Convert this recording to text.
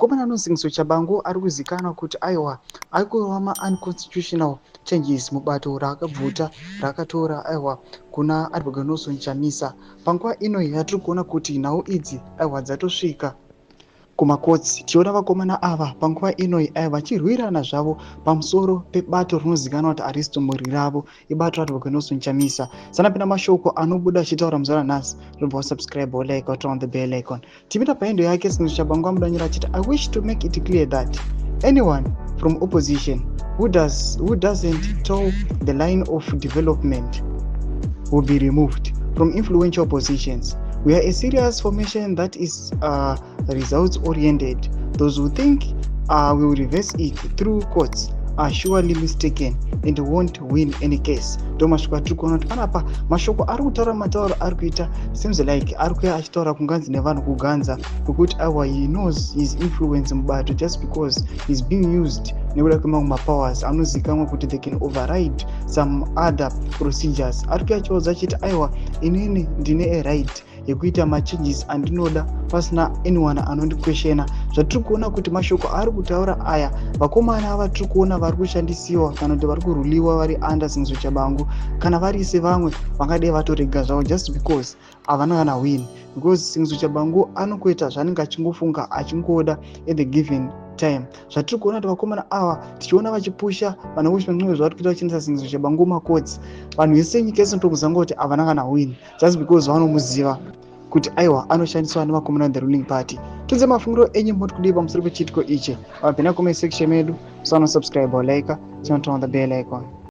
Mukomana anonzi Sengezo Tshabangu ari kuzikanwa kuti aiwa, ari kurova maunconstitutional changes mubato raakabvuta, raakatora aiwa kuna Advocate Nelson Chamisa. Panguva ino yatiri kuona kuti nhau idzi aiwa dzatosvika kumakotsi, tichiona vakomana ava panguva inoi aiwa vachirwirana zvavo pamusoro pebato rinozivikanwa kuti harisi tombori ravo, ibato raAdvocate Nelson Chamisa. Sanapinda mashoko anobuda achitaura muzuva ranhasi, robva wasubscribe, wolike, waturn on the bell icon. Tipinda pahandle yake, Sengezo Tshabangu amudanyira achiti, "I wish to make it clear that anyone from opposition who doesn't toe the line of development will be removed from influential positions. We are a serious formation that is results oriented. Those who think we will reverse it through courts are surely mistaken and won't win any case." Ndo mashoko atiri kuona kuti panapa mashoko ari kutaura, matauro ari kuita seems like ari kuya achitaura kunganzi nevanhu kuganza kwekuti aiwa, he knows his influence mubato just because he's being used nekuda kwemamwe mapowers anozivikanwa kuti they can override some other procedures. Ari kuya achiudza achiti aiwa, inini ndine a right yekuita machanges andinoda pasina anyone anondiquestiona. Zvatiri kuona kuti mashoko ari kutaura aya, vakomana vatiri kuona vari kushandisiwa kana kuti vari kuruliwa vari under Sengezo Tshabangu, kana vari sevamwe vangadai vatorega zvavo just because havana kana win, because Sengezo Tshabangu anokuita zvaanenge achingofunga, achingoda at the given time. Zvatiri kuona kuti vakomana ava tichiona vachipusha vanhu vochimwe zvavari kuita vachiendesa Sengezo Tshabangu makotsi, vanhu vese nyika yese notokuzanga kuti havana kana win just because vanomuziva kuti aiwa, anoshandiswa nevakomana the ruling party. Tudze mafungiro enyu, moti kudii pamusoro pechiitiko ichi? Vapinda comment section medu, so subscribe or like, turn on the bell icon.